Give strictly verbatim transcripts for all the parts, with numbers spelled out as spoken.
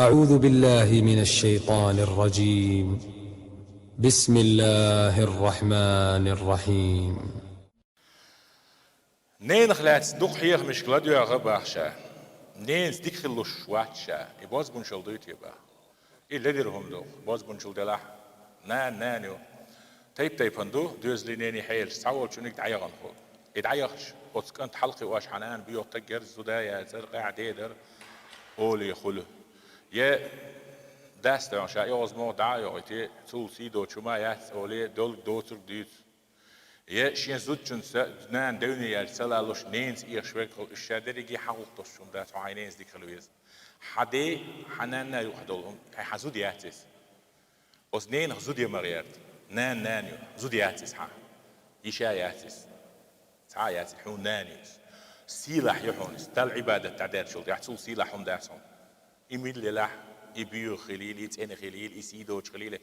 أعوذ بالله من الشيطان الرجيم. بسم الله الرحمن الرحيم. Ненах лаьцна дукха хьехамашка ладоьгӀа бах ша. Ненца дика хила луш вац ша. И бозбунчал дуй те бах. И ледара хӀума ду, бозбунчал делахь. Нана нана ю. Тайп-тайпана ду, доьзале нене хьелаш, цхьаволчуниг дӀаяхана хул. И дӀаяхача, оцу кӀант хьалакхиош хьан нана боьху таг яр, зуда яцар, къаьхьа дедар, оле хуьлу. Я дас тойн ша йогӀазмо дӀа а йогӀийте, цул сий доцу хӀума яц оле, долг доцург дуьйцу. Я шен зудчунца нана девне яьлча ца лалуш, ненца эшаш верг хила, уьш ша дерриге хьан гӀуллакх долуш хӀума дац, хьо хьайн ненца дика хила веза. Хьан ден, хьан нанна юкъахь долу хӀума, хьан зуда яц иза. Оцу ненах зуда я ма гӀерта. Нана нана ю, зуда яц иза хьан. Йиша яц иза. Цхьа а яц иза, хьуна нана ю иза. Сийлахь ю хьуна иза. Далла Ӏибадат дӀадаьллачул тӀаьхьа цул сийлахь хӀума дац хьуна. И милла елахь, и боьха хилийла, и цӀена хилийла, и сий доцуш хилийла.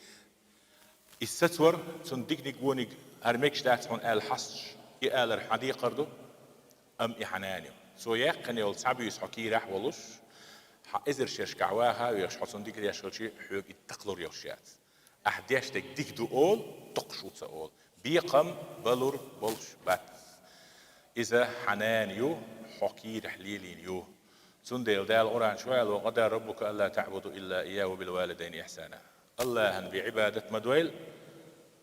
И сацор, цунна диканиг вониг хӀара мегаш дац хьуна аьлла хьасташ, и алар хьан декхар ду, амма и хьан нана ю. Цо яьккхина йолу цхьа буьйса хьо кийрахь а волуш, хьан эзар шерашкахь ваха а вехаш, хьо цунна дика деш хилчи, хьоьга и дакъалур йолуш яц. Ахь деш дерг дика ду олу, токхуш ву ца олу. Бекхам балур болуш бац. Иза хьан нана ю, хьо кийрахь лелийна ю. Цундела Дала Къуръан чу аьлла: «Ва къада раббука алла таъбуду илла ийяху ва бил валидайни ихсана». Аллахьан бен Ӏибадат ма дойла,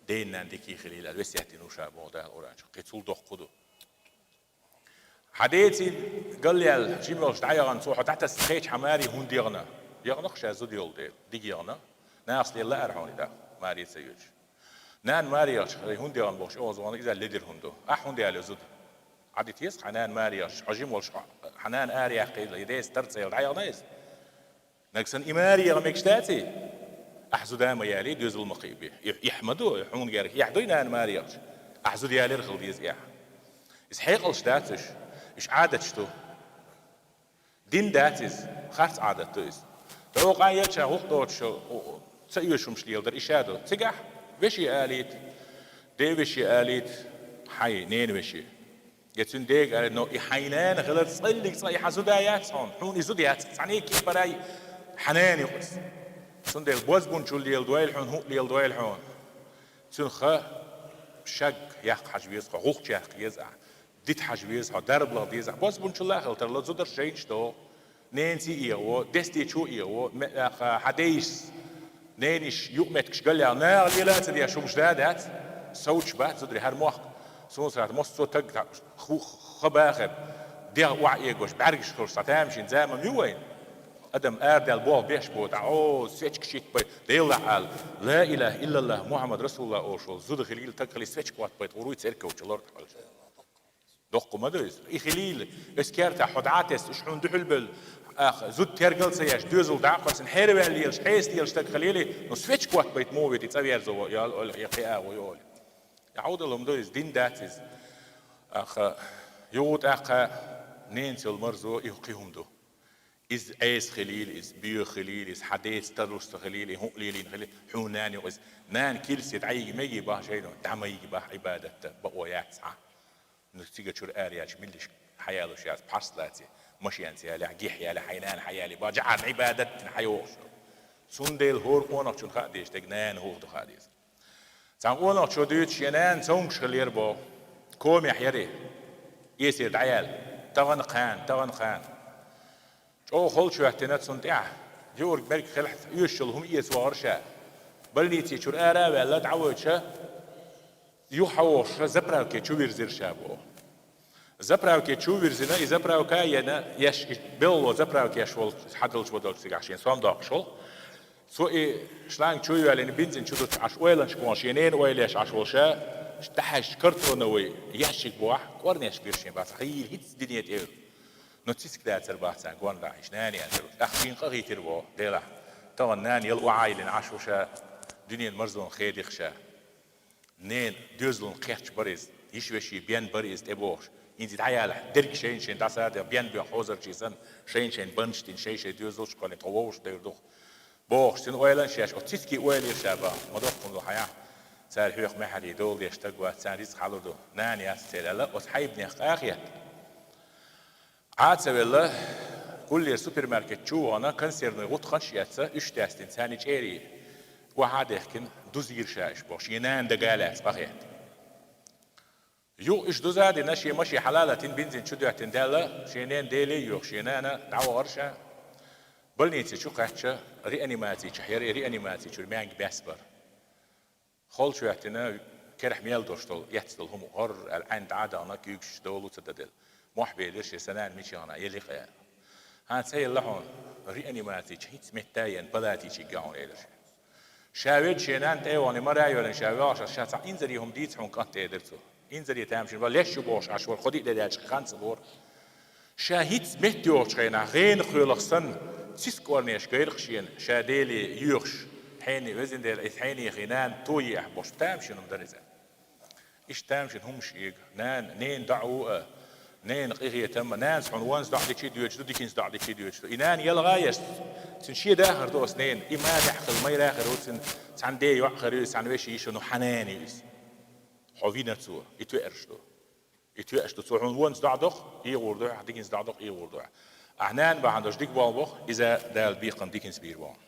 ден-нана дика хилийла аьлла весет дина ву ша боху Дала Къуръан чу. Кхин цул доккха ду. Хьан деций галъяьлла, жима йолуш дӀаяхана цо, хьо дӀатасса кхечу хьан маре хӀунда яхана? Яханах ша зуда йолу дела, дика яхана. Нахаца лела лаьара хьуна и дакъа, маре ца йоьдуш. Нана маре яхча, хӀунда яхана бохуш, оха зона иза ледира хӀума ду. Ахь хӀунда яьлла зуда? Хьан де теза хьан нана маре яхча, хьо жима волуш, хьан нана ара яьккхийла, и деца тар ца елла, дӀаяхана иза? Нагахь санна и маре яха мегаш даций? Ахь зуда ма ялий, доьзал ма кхиъ бен. И, ихь ма ду, и хьуна герга. Эхь дуй нана маре яхча? Ахь зуда ялира хила деза эхь. Иза хьекъалш дац уьш. Уьш Ӏадаташ ду. Дин дац иза. Харц Ӏадат ду иза. ТӀаккха елча гӀуллакх доцуш, ца оьшурш леладар и ша ду. Цигахь веши алийта, ден веши алийта, хьайн ненан веши. Я цуьнан дега аьлла, но и хьайн нана хилар цкъа а, цкъа и хьан зуда яц хьуна, хьуна и зуда яц, цхьаьна кепара хьан нана ю-кх иза. Цундела бозбунчалла леладойла хьуна, хӀуъа леладойла хьуна. Цуьнан ха шаг яккха хьажа веза хьо, гӀулч яккха еза ахь, дита хьажа веза хьо, дарба лаха деза ахь. Бозбунчалла а хила тарло, зударш шайнаш догӀу. Ненаций а эгӀо, дестечо а эгӀо, ме-, аха, хьан дейшас, нениш юкъаметтигаш галъяьлла, наха лела а ца деш хӀумаш да дац, совцуш бац зударий хӀара мохк. Суна сахьт массо а таг ху-, ха бахар, дегӀ охьаэгош, бӀаьргаш хуьлуш, цхьа тамашийна зама ма ю вайна. Адам арадаьлла болх беш бу, дӀа, о, свечка шитбай, Делахь ала, ла илаха иллаллах, Мухьаммад расулуллах олуш волу зуда хилийла, таг хилий, свечка хӀоттабайта гӀур вуй церковчу лорд хьалча. Доккха ма ду иза. И хилийла, оцу кертахь хьо дӀа а тесна, уьш хьуна дуьхьал бевлла, аха, зуда тергал а ца еш, доьзал дӀа а кхоьссина, хьераваьлла лелаш, хьеста лелаш стаг хилийла, ну, свечка хӀоттабайта муха вуьту и цӀа верзо, я, я, я, кхиа а ву, я, олу. Я Ӏовдал хӀума ду иза, дин дац иза. Аха, юха тӀаккха ненца йолу марзо, и кхин хӀума ду. Иза Ӏеса хилийла, иза боьха хилийла, иза хьан деца тарлуш ца хилийла, и хӀуъа лелийна хилийла, хьуна нана ю-кх иза. Нана килсе дӀайига мегий баха шайна, дӀа ма йига баха, Ӏибадатта бакъо яц хьан. Ну, цига чуьра ара яьлча, милиш хьаялуш яц, пхьарс лаций, машенца ялехь, гихь ялехь, хьайн нана хьаялий, бан жаӀарна Ӏибадат дина хьайогӀуш. Цундела хӀора къонахчунна хаа дезаш дерг нана хӀуха ду хаа деза. Цхьана къонахчо дуьйцу, шен нана цомгуш хилира боху. Комехь яра и. Эсера дӀаяьлла. Тахана кхана, тахана кхана. ЧӀогӀа холчу хӀоьттина цунна тӀехь. Юург-мерг хилахь, оьшуш йолу хӀума эца вахара ша. Больници чуьра ара а ваьлла, дӀавоьдуша, юха хьан вохуша, заправке чу вирзира ша боху. Заправке чу вирзина, и заправка а йина, еш, и белхало заправкеш волу, хьадалча вадалча цигахь шен сом доккхуш волу. Цо и шланг чу йоьллина, бензин чу дуттуш Ӏаш ойланаш боху, шен ненан ойла еш Ӏаш волуша, дӀахьаьжча картоновый ящик боху, кӀорнеш бира шен бац, хийла хӀинца дине тӀе. Но цициг дацар бац царна, гонна дӀахьийча, нана яцара. ТӀаккха шена къа хийтира боху, Делахь, тахана нана яла охьайиллина Ӏаш ву ша, дуьненан марзонах хедира ша. Ненан доьзална кхерч бара иза, йиш-вешин бен бара иза тӀебогӀуш. ХӀинца дӀаялахь, дерг шайна-шайна дӀасадеха, бен боьха хьозарчий санна, шайна-шайна баннаш дина, шай-шай доьзалш а кхоьллина, тхо вовшах девр ду-кх. Бохуш, цуьнан ойланаш еш, оцу цициган ойла йира ша баха, ма доккха хӀума ду хьан яхь, цара хьоьху маьхьарий дола деш стаг вац, царна рицкъ хьалур ду, нана яц церан аьлла, оцу хьайбанех къа а хетта. Ӏа а ца велла, Куллера супермаркет чу вахана, консервный гӀутакхаш а эцна, уьш даьстина, царна чӀерий охьа а дехкина, дузийра ша уьш бохуш, шен нана дага а лаьцна къахетта. Юха уьш дуза а дина, шен машен хьала а латийна, бензин чу доьттина даьлла, шен нана Деле а йоьхуш, шен нана дӀавахара ша. Больнице чу кхаьчча, реанимаци чу яра, и реанимаци чуьра маьнга баьсса бара. Холчу хӀоьттина, керахь мел долуш долу, эцна долу хӀума гӀорра аьлла, Ӏаьнна дӀа а дахана, куьйгаш долу ца даделла. Мохь белира шен, сан нана мичахь ю, елла-кх аьлла. ХӀан, ца елла хьуна, реанимаци чу хӀинцца метта а йина, палати чу йигна хьуна, элира шен. Ша ведда шен нана тӀе а вахана, мара а йоьллина, ша воьлхуш, ша цхьа инзаре хӀума дийца хьуна, кӀант, элира цо. Инзаре тамашийна вара, леш ю бохуш Ӏаш вара, кхо-диъ де даьлча кхин ханца лора. Ша хӀинцца метта йогӀучу хенахь, гӀенах кхоьллина санна, циск орнеш гайра-кх шена, ша Деле йоьхуш, хьенех, везан Дела, иза хьенех, и нана тоеахь бохуш, тамашийна хӀума дара иза. Иштта тамашийна хӀумаш эга, нана, ненан доӀа ву а, ненан къинхетам а, нанас хьуна ванза доӀа дичи доьдуш ду, диканца доӀа дичи доьдуш ду. И нана ялха а еш, цуьнан шен дахар ду оцу ненан, и мадехь хилла майра а хир ву цуьнан, цхьана ден йоӀ хир ю иза, цхьана вешин йиша, ну хьан нана ю иза. Хьо вина цо, и тоьарш ду. И тоьаш ду, цо хьуна ванза доӀа доху, эгӀур ду хьо, диканца доӀа доху, эгӀур ду хьо. Ахьа нана бахьана долуш дика болх бо хьо, иза Дала бекхам диканца бийр бу хьуна.